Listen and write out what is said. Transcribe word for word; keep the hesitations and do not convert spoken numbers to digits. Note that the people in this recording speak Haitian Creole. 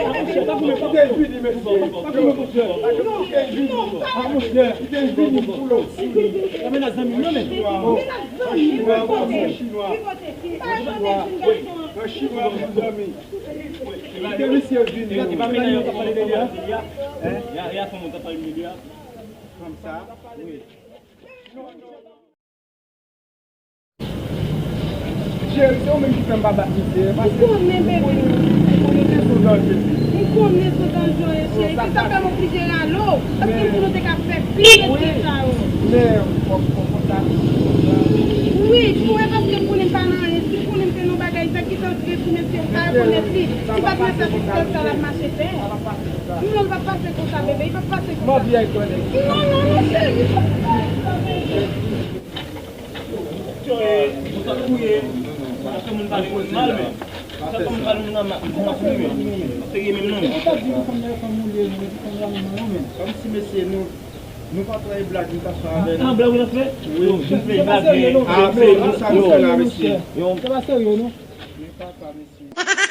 Kite l vini, mesye. Kite l vini. Kite l vini pou lòt. Kite l vini pou lòt. Sa menas zanmi m nan, men. Chinwa, chinwa. Chinwa, chinwa pou zanmi. Kite misye vini. E pa medam nan k ap pale de li a? Hein? E a fanm ou t ap pale de li a? Fanm sa? Wi. Cheri, se ou menm ki fè m pa bat misye. Ou konnen, bebe. Ou konnen se sou danje li. Ou konnen sou danje w ye, cheri. Se sa fè m oblije rale w. Paske m konnen w te ka fè plis ke sa yo. Men, fòk, fòk konsa. Wi, pou e paske m konnen m pa nan anyen. Si m konnen m te nan bagay, sa ki sa w di mesye, m pa rekonèt li. Si pa t mwen sa, se sèl sa l ap mache fè. Non, l p ap pase konsa, bebe. Li p ap pase konsa. Non, non, non, cheri. Ou sa touye, ou sa fè moun pale moun mal, men ou sa fè moun pale moun mal, m ap touye, m ap touye menm non. Ou ta di nou fanm nan e fanm ou ye, nou di fanm nan nou non, men. Kòmsi mesye, nou, nou pa tande blag nou ta fè avè nou. Ah, blag ou ta fè? Wi. Yo, nou fè blag, men. Ah, se nou sa nou fè la, mesye. Yo. Se pa serye, non. Men papa, mesye.